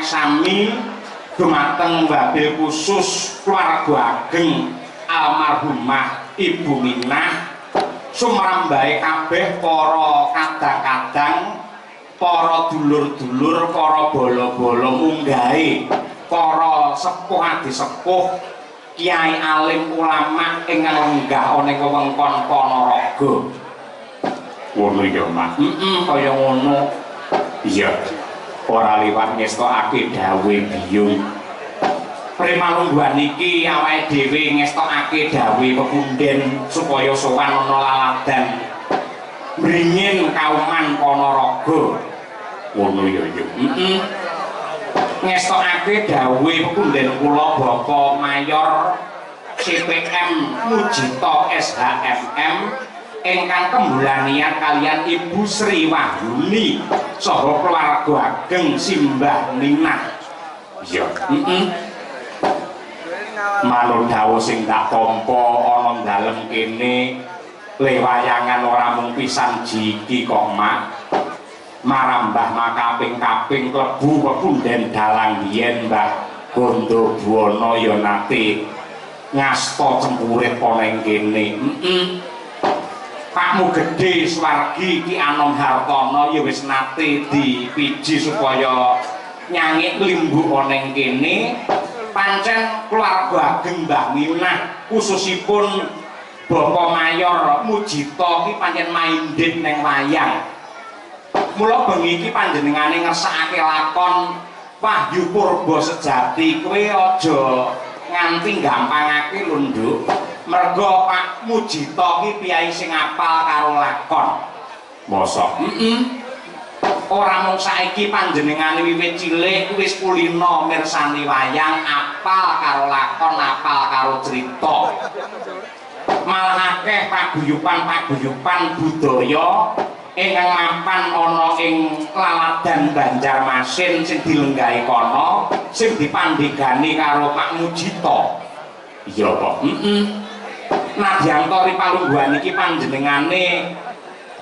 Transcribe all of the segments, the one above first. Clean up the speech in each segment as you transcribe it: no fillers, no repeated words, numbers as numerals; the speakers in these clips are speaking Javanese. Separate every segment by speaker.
Speaker 1: pangaksami dumateng wabil khusus keluarga ageng almarhumah Ibu Minah sumrambahe kabeh para kadang-kadang, para dulur-dulur, para bala-bala munggahe, para sepuh adi sepuh, kiai alim ulama ingkang lenggah ana ing wewengkon Ponorogo.
Speaker 2: Ngono ya, Mas.
Speaker 1: Heeh, kaya ngono.
Speaker 2: Iya. Ora liwat ngestokake dawuhe biyung.
Speaker 1: Premalungguhan iki awake dhewe ngestokake dawuhe pepunden supaya sowan ana laladan mringin kauman Ponorogo.
Speaker 2: Ngono ya, ya.
Speaker 1: Heeh. Ngestokake dawuhe pepunden kula Bapak Mayor CPM Mujito SHMM ingkang kembulanian kalian Ibu Sri Wahyuni saha keluarga ageng Simbah Minah.
Speaker 2: Iya.
Speaker 1: Heeh.
Speaker 2: Manut dawuh sing tak tampa ana dalem kene lewayangan ora mung pisan jiki kok, Mak. Marambah makaping-kaping klebu pepunden dalang biyen Mbah Gondo Buwana ya nate ngasta cempurit ana ing kene.
Speaker 1: Heeh. Pakmu gedhe swargi Ki Anom Hartono ya wis nate dipiji supaya nyangik limbuk ana ing kene. Pancen keluarga ageng Mbah Minah khususipun Bapak Mayor Mujito ki pancen maindit neng wayang. Mula bengi iki panjenengane ngersakake lakon Wahyu Purba Sejati. Kowe aja nganti gampangake lho, Nduk. Mergo Pak Mujito ki piyai sing apal karo lakon.
Speaker 2: Mosok?
Speaker 1: Heeh. Ora mung saiki panjenengane wiwit cilik wis kulino mirsani wayang, apal karo lakon, apal karo crita. Malah akeh paguyuban-paguyuban budaya ingkang mapan ana ing laladan Banjarmasin sing dilenggahi kono, sing dipandhegani karo Pak Mujito.
Speaker 2: Iya, Pak.
Speaker 1: Heeh. Nadyanto ri palungguhan iki panjenengane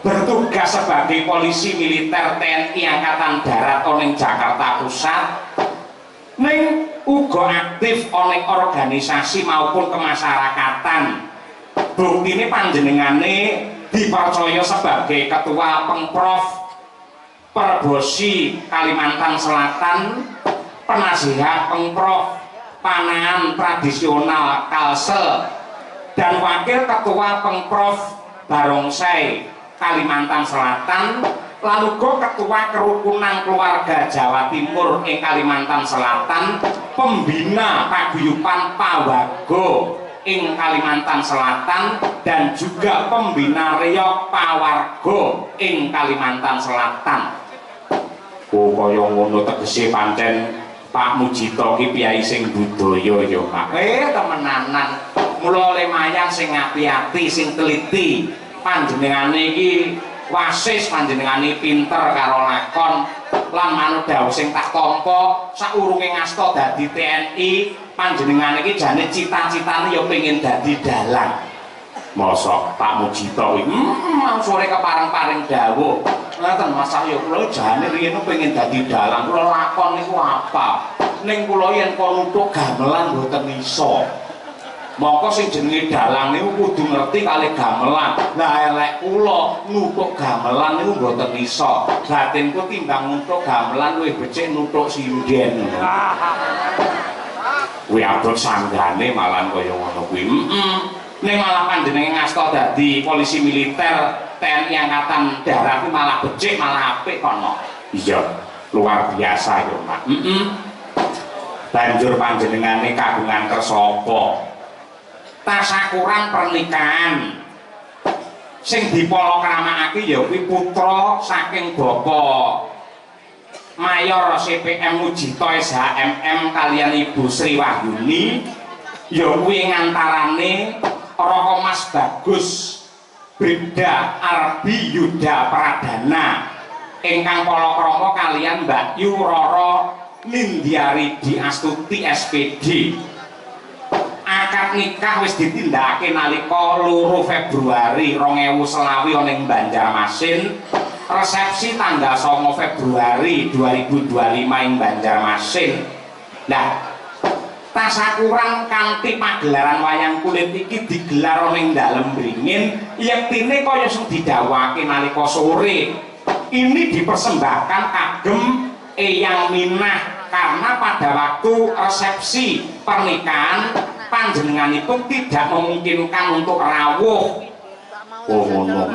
Speaker 1: bertugas sebagai polisi militer TNI Angkatan Darat ana ing Jakarta Pusat, ning uga aktif ana ing organisasi maupun kemasyarakatan. Buktine panjenengane dipercaya sebagai ketua Pengprov Perbosi Kalimantan Selatan, penasihat Pengprov Panahan Tradisional Kalsel, dan wakil ketua Pengprov Barongsai Kalimantan Selatan, lalu uga ketua Kerukunan Keluarga Jawa Timur ing Kalimantan Selatan, pembina paguyuban Pawago ing Kalimantan Selatan, dan juga pembina Reog Pawargo ing Kalimantan Selatan.
Speaker 2: Oh, kaya ngono tegese pancen Pak Mujito ki piyai sing budaya ya, Pak.
Speaker 1: Temenanan. Mula lemayang sing ati-ati, sing teliti. Panjenengane iki wasis, panjenengane pinter karo lakon lan manut dawuh sing tak tampa saurunge ngasta dadi TNI, panjenengane iki jane cita-citane ya pengin dadi dalang.
Speaker 2: Mosok Pak Mujito kuwi?
Speaker 1: Mau sore kepareng-pareng dawuh. Ngoten Mas Cahyo, kula jane riyen pengin dadi dalang, kula lakon niku apa? Ning kula yen kon nuthuk gamelan mboten iso. Mongko sing jenenge dalang niku kudu ngerti kalih gamelan. Lah elek kula nuthuk gamelan niku mboten iso. Batinku timbang nuthuk gamelan luwih becik nuthuk sinden.
Speaker 2: Kuwi abot sanggane malan kaya ngono kuwi.
Speaker 1: Heeh. Ning malah panjenengan ngasta dadi polisi militer TNI Angkatan Darat kuwi malah becik, malah apik kono.
Speaker 2: Iya, luar biasa ya, Pak.
Speaker 1: Heeh.
Speaker 2: Banjur panjenengane kagungan kersa apa?
Speaker 1: Tasakuran pernikahan sing dipalakramakake ya kuwi putra saking Bapak Mayor CPM Mujito SHMM kalian Ibu Sri Wahyuni, ya kuwi ngantarane Raka Mas Bagus Bribda Arbi Yuda Pradana ingkang palakrama kalian Mbak Yu Rara Nindiaridi Astuti SPD. Akad nikah wis ditindakake nalika 2 Februari 2020 ana ing Banjarmasin. Resepsi tanggal 9 Februari 2025 ing Banjarmasin. Lah, tasakuran kanthi pagelaran wayang kulit iki digelar ana ing dalem Bringin, yektine kaya sing didhawuhake nalika sore. Ini dipersembahkan kagem Eyang Minah karena pada waktu resepsi pernikahan panjenenganipun tidak memungkinkan untuk rawuh. Oh ngono.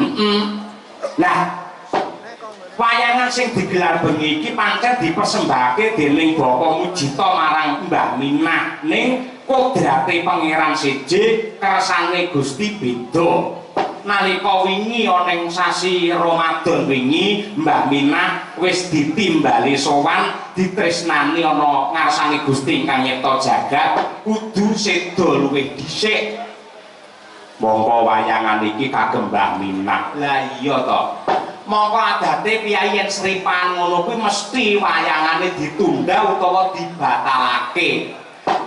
Speaker 1: Lah, wayangan sing digelar bengi iki pancen dipersembahake dening Bapak Mujito marang Mbah Minah ning kodrate Pangeran siji kersane Gusti beda. Nalika wingi ana ing sasi Ramadan wingi Mbah Minah wis ditimbali sowan ditresnani ana ngarsane Gusti ingkang nyipta jagat kudu seda luwih dhisik. Mongko wayangan iki kagem Mbah Minah. Lah iya to. Mongko adate piyayi yen sripan ngono kuwi mesti wayangane ditunda utawa dibatalake.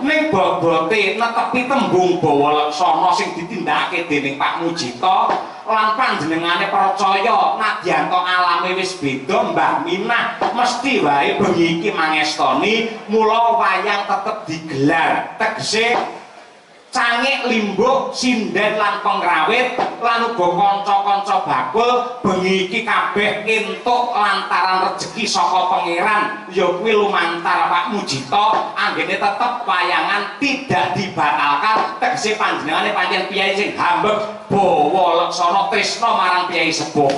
Speaker 1: Ning bobote netepi tembung bawa leksana sing ditindakake dening Pak Mujito lan panjenengane percaya nadyan to alame wis beda Mbah Minah mesti wae bengi iki mangestoni mula wayang tetep digelar. Tegese cangik limbuk sinden lan pengrawit lan uga kanca-kanca bakul bengi iki kabeh entuk lantaran rejeki saka pangeran ya kuwi lumantar Pak Mujito anggene tetep wayangan tidak dibatalkan. Tegese panjenengane pancen piyai sing hambeg bawa leksana tresna marang piyai sepuh.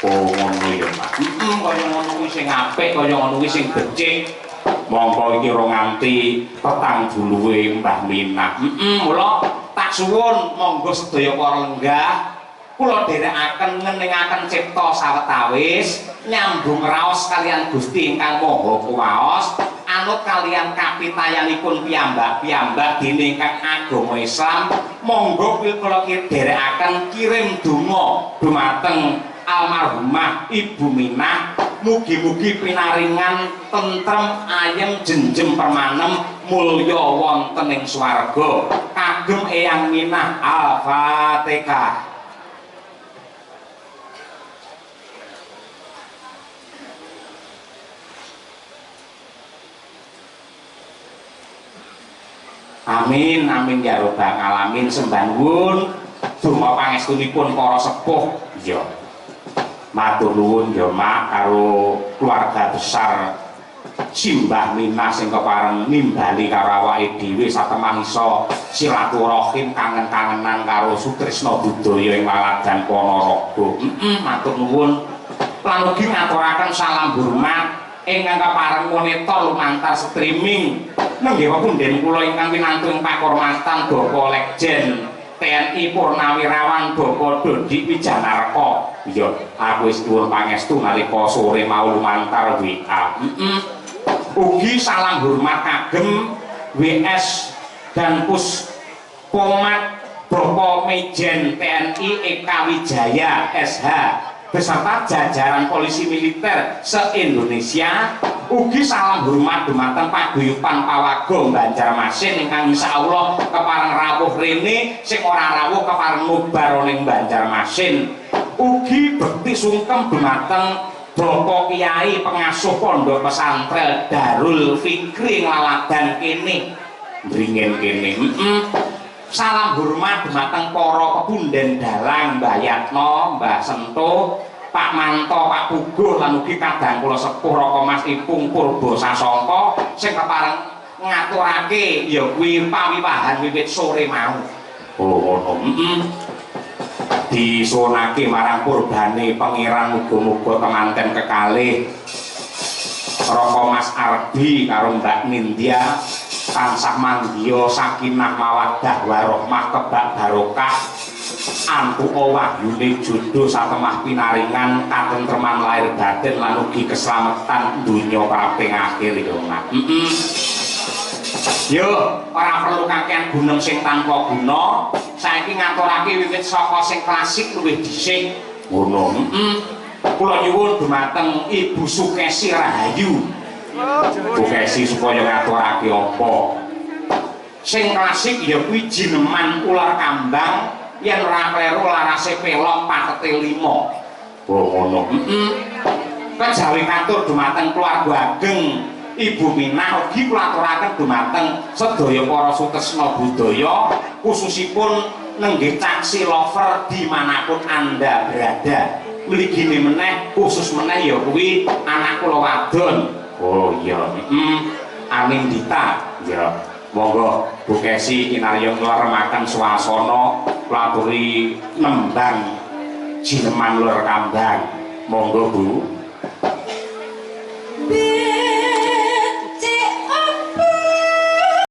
Speaker 1: Oh ngono ya Pak. Kaya ngono kuwi sing apik, kaya ngono kuwi sing becik. Mongko iki ora nganti petang juluwe Mbah Minah. Mula tak suwun monggo sedaya para lenggah kula dherekaken ngeningaken cipta sawetawis nyambung raos kalian Gusti ingkang Maha Kuwaos anut kalian kapitayanipun piyambak-piyambak dene ingkang agama Islam. Monggo kula dherekaken kirim donga dumateng almarhumah Ibu Minah, mugi-mugi pinaringan tentrem ayem jenjem permanem mulya wonten ing swarga kagem Eyang Minah. Al-Fatihah. Amin amin ya robbal alamin. Sembah nuwun donga pangestunipun para sepuh. Iya. Matur nuwun ya Mak karo keluarga besar Simbah Minah sing kepareng nimbali karo awake dhewe satemah iso silaturahim kangen-kangenan karo sutrisna budaya ing Laladan Ponorogo. Matur nuwun. Lan ugi ngaturaken salam hormat ingkang kepareng monitor lumantar streaming nenggih punden kula ingkang winantu ing pakurmatan Bapak Legend TNI Purnawirawan Bapak Dodi Wijanarko. Iya, aku wis nyuwun pangestu nalika sore mau lumantar WA. Ugi salam hormat kagem WS dan Puskomat Bapak Mejen TNI Eka Wijaya SH beserta jajaran polisi militer se-Indonesia. Ugi salam hormat dumateng paguyuban Pawagong Banjarmasin ingkang insyaallah kepareng rawuh rene sing ora rawuh kepareng nobar ning Banjarmasin. Ugi bekti sungkem dumateng Bapak Kiai pengasuh Pondok Pesantren Darul Fikri Laladan kene Bringin kene. Salam hormat dumateng para pepunden dalang Mbah Yatno, Mbah Sento, Pak Manto, Pak Puguh lan ugi kadang kula sepuh Raka Mas Ipung Purba Sasongko sing kepareng ngaturake ya kuwi pawiwahan wiwit sore mau. Oh ngono. Disuwunake marang purbane pangeran muga-muga temanten kekalih Raka Mas Ardi karo Mbak Nindya tansah manggiya sakinah mawaddah warahmah kebak barokah antuka wahyune jodho satemah pinaringan katentreman lahir batin lan ugi keslametan donya kaping akhir ya Mas. Yo ora perlu kakean gunung sing tanpa guna, saiki ngaturake wiwit saka sing klasik luwih dhisik. Ngono. Kula nyuwun dumateng Ibu Sukesi Rahayu. Sukesi supaya ngaturake apa? Sing klasik ya kuwi jineman ular kambang yen ora kleru larase pelok patete 5. Oh ngono. Heeh. Kejawi katur dumateng keluarga ageng Ibu Minah ugi kula aturaken dumateng sedaya para sutresna budaya khususipun nenggih Caksi Lover dimanapun Anda berada. Mligine meneh khusus meneh ya kuwi anak kula wadon. Oh iya, heeh. Anindita. Ya. Monggo Bu Kesi kinarya ngleremaken swasana kula aturi nembang jineman Lor Kambang. Monggo Bu.